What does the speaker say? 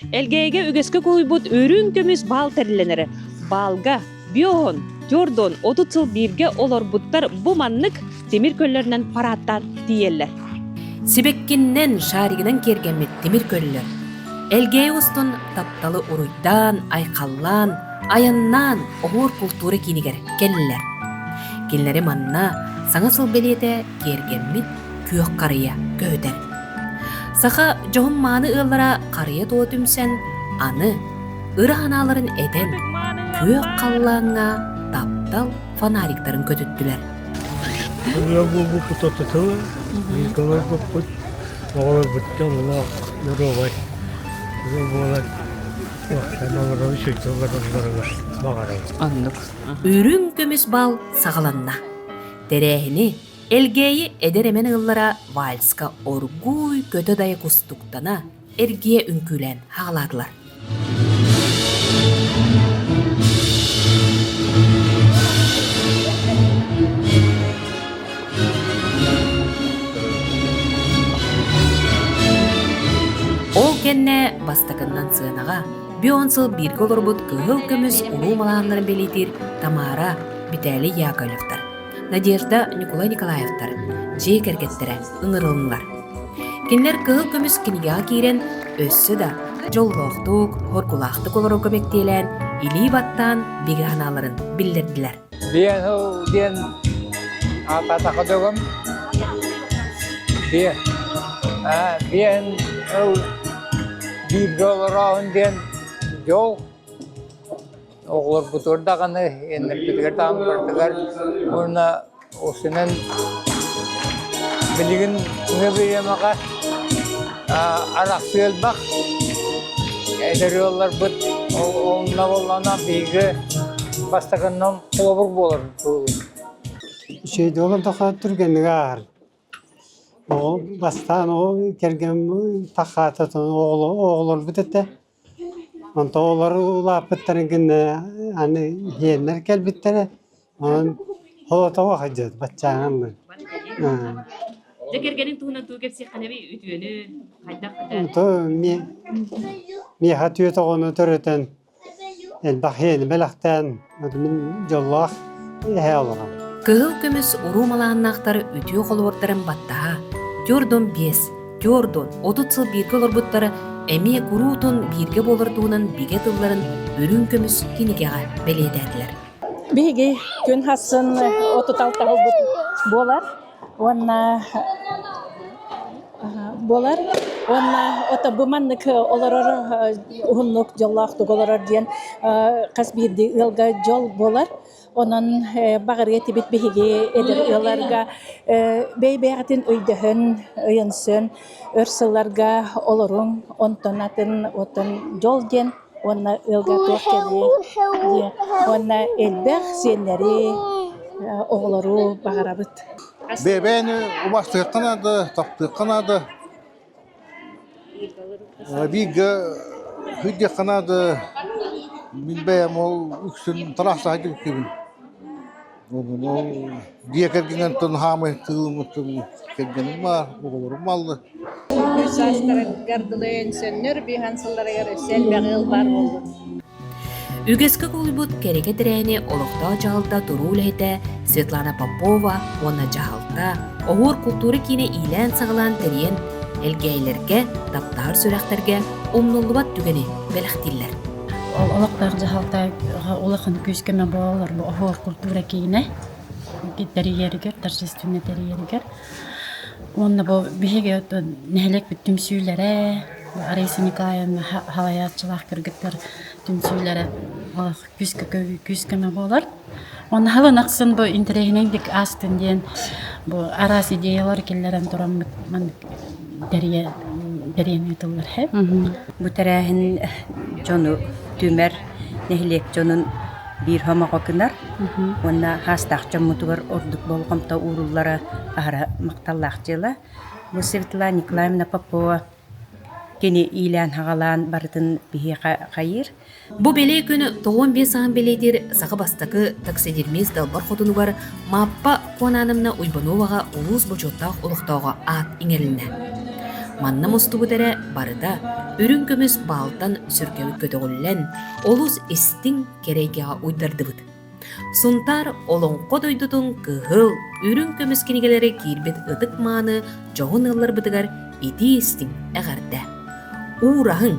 Элгээйигэ үгэскэ куһуйбут үрүҥ көмүс баал тэриллэнэрэ. Баалга биоһон, тёрдон 30 сыл бииргэ олорбуттар бу маннык тимир көллөрүнэн парааттаан тиийэллэр. Сибэккиннэн, шаригынан киэргэммит тимир көллөр Элгээйи устун тапталы уруйдаан, айхаллаан, айаннаан оһуор култуура киинигэр кэллилэр. Кинилэри манна саҥа сыл бэлиэтэ киэргэммит күөх харыйа көһүтэр. Саха дьоһун мааны ыаллара харыйа тула түмсэн, аны ыра санааларын этэн, күөх халлааҥҥа таптал фонариктарын көтүттүлэр. Ыал буолбуппут ортотугар, бииргэ олорбуппут, оҕолорбут дьоллоох, доруобай ыал буолан уохтан олорор үчүгэй олороллоругар баҕарабын. Оннук. Үрүҥ көмүс бал саҕаланна. Тэрээһини Элгээйи эдэр-эмэн ыаллара вальска оргууй көтө-дайа кустуктана, эргийэ үҥкүүлээн хаалаатылар. Ол кэннэ бастакыннан сыанаҕа бион сыл бииргэ олорбут кыһыл көмүс улуу малааннарын бэлиэтиир Тамара, Виталий Яковлевтар Надежда Ньукулай Николаевтар дьиэ кэргэттэрэ ыҥырылыннылар. Кинилэр кыһыл көмүс кинигэҕэ киирэн өссө да дьоллоохтук, хоргулаахтык олорорго мэктиэлээн, илии баттаан бигэ санааларын биллэрдилэр. Биэн диэн аатаатаха дөгөм. Биэ биэн ыл бииргэ олороон диэн дьол Оҕолорбутугар даҕаны, иэннэрбитигэр даҕаны барытыгар уонна осунан билигин ҥы бириэмэҕэ арахсыы элбэх. Эдэр ыалларбыт онно буоллаҕына биһиги бастакыннан холобур буолар Үчүгэй олордоххо түргэнник ааһар. Оҕо бастаан оҕо кэргэн тахаататын оҕолорбут этэ. Онтон олор улааппыттарын кэннэ аны иһиэннэр кэлбиттэрэ, онон холотоҕо сылдьабыт баччааҥҥа Дьэ кэргэниҥ туһунан тугу кэпсиэххинэбий үтүөнү хайдах То миэхэ түөрт оҕону төрөтөн Элбэх иэни бэлэхтээн, мин дьоллоох эһээ олоҕум. Кыһыл көмүс уруу малааннаахтар үтүө холобурдарын баттаһа, түөрт биэс, түөрт 30 сыл бииргэ олорбуттара эмиэ куруутун бииргэ буолар туһунан бигэ тылларын үрүҥ көмүс кинигэҕэ бэлиэтээтилэр. Биһиги күн хассын 36 ылбыт буолар уонна буолар уонна ото бу маннык олорор уһуннук дьоллоохтук олорор диэн хас биирдии ыалга дьол буолар. Онон баҕарыа этибит биһиги эдэр ыалларга бэйэ-бэйэҕитин өйдөһөн, өйөнсөн өр сылларга олоруҥ, онтон атын оттон дьол диэн уонна ыалга туох кэлиэй диэн уонна элбэх сиэннэри, оҕолору баҕарабыт. Бэйэ-бэйэни убастыахха наада, таптыахха наада. Бииргэ сылдьыахха наада. Мин бэйэм ол үксүн трассаҕа кэлбиппин. Ол дьиэ кэргэнтэн хаамай тыылыммыттан кэргэним баар, оҕолорум бааллар. Үс саастарыгар дылы өнсөннөр, биһан сылларыгар өссө элбэх ыал баар буоллун. Үгэскэ кулуйбут кэрэкэ тэрээһини олохтоох дьаһалта туруу үлэһитэ Светлана Попова уонна дьаһалта Оһуор култуура киинэ иилээн-саҕалаан тэрийэн, элгээйилэргэ, таптаһар сүрэхтэргэ умнуллубат түгэни бэлэхтииллэр. Олохтоох дьаһалта улахан күүс-көмө буолар бу Оһуор култуура киинэ тэрийэригэр, торжественно тэрийэригэр. Уонна бу биһиги нэһилиэкпит түмсүүлэрэ, Раиса Николаевна салайааччылаах кыргыттар түмсүүлэрэ күүс-көмө буолар. Уонна халын ахсын бу интэриэһинэйдик аастын диэн бу араас идеялар киллэрэн тураммыт маннык тэрийэ тэрийэн ыытыллар Бу тэрээһин дьону түмэр, нэһилиэк дьонун биир хомоҕо гынар уонна хаастаах дьоммутугар ордук болҕомто ууруллара аһара махталлаах дьыала. Бу Светлана Николаевна Попова кини иилээн-хаҕалаан барытын биһиэхэ хайыыр. Бу бэлиэ күн 95 саһын бэлиэтиир саха бастакы таксидермист далбар хотунугар Мааппа Куонаановна Уйбановаҕа улуус бочуоттаах олохтооҕо аат иҥэрилиннэ. Манна мустубут эрэ барыта үрүҥ көмүс баалтан сүргэбит көтөҕүллэн, олус истиҥ кэрэ эйгэҕэ уйдардыбыт. Сунтаар олоҥхо дойдутун кыһыл, үрүҥ көмүс кинигэлэри киирбит ытык-мааны дьоһун ыалларбытыгар итии-истиҥ эҕэрдэ! Уураһыҥ,